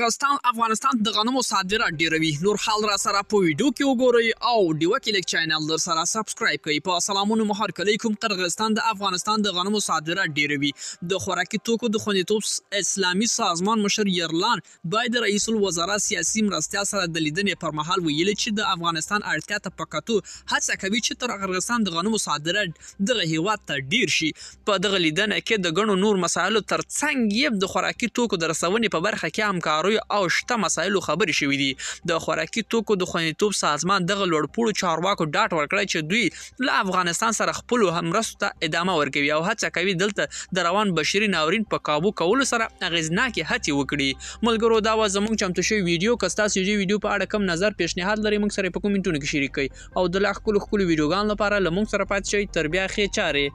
قرغستان افغانستان ته د غنمو صادرات ډېروي. نور حال راسره په ویډیو کې وګورئ او ډیوه کلیک چینل درسره سبسکرایب کړئ. په سلامونو مو هرکلی کوم. قرغستان د افغانستان د غنمو صادرات ډېروي. د خوراکي توکو د خوندیتوب اسلامي سازمان مشر یرلان بای د رئیس الوزرا سیاسي مرستیال سره د لیدنې پر مهال ویلي چې د افغانستان اړتیا ته په کتو هڅه کوي چې تر قرغستان د غنمو صادرات دغه هیواد ته ډیر شي. په دغه لیدنه کې د ګڼو نور مسایلو ترڅنګ یې د خوراکي توکو د رسونې په برخه کې همکاریو او شته مسایلو خبرې شوې دي. د خوراکي توکو د خوندیتوب سازمان دغه لوړپوړو چارواکو ډاډ ورکړی چې دوی له افغانستان سره خپلو مرستو ته ادامه ورکوي او هڅه کوي دلته د روان بشري ناورین په کابو کولو سره اغېزناکې هڅې وکړي. ملګرو، دا وه زموږ چمتو شوې ویډیو. که ستاسو د دې ویډیو په اړه کوم نظر، پیشنهاد لرئ، موږ سره یې په کومنټونو کې شریک کړئ او د لا ښکلو ښکلو ویډیوګانو لپاره له موږ سره پاتې شئ. تر بیا، ښې چارې.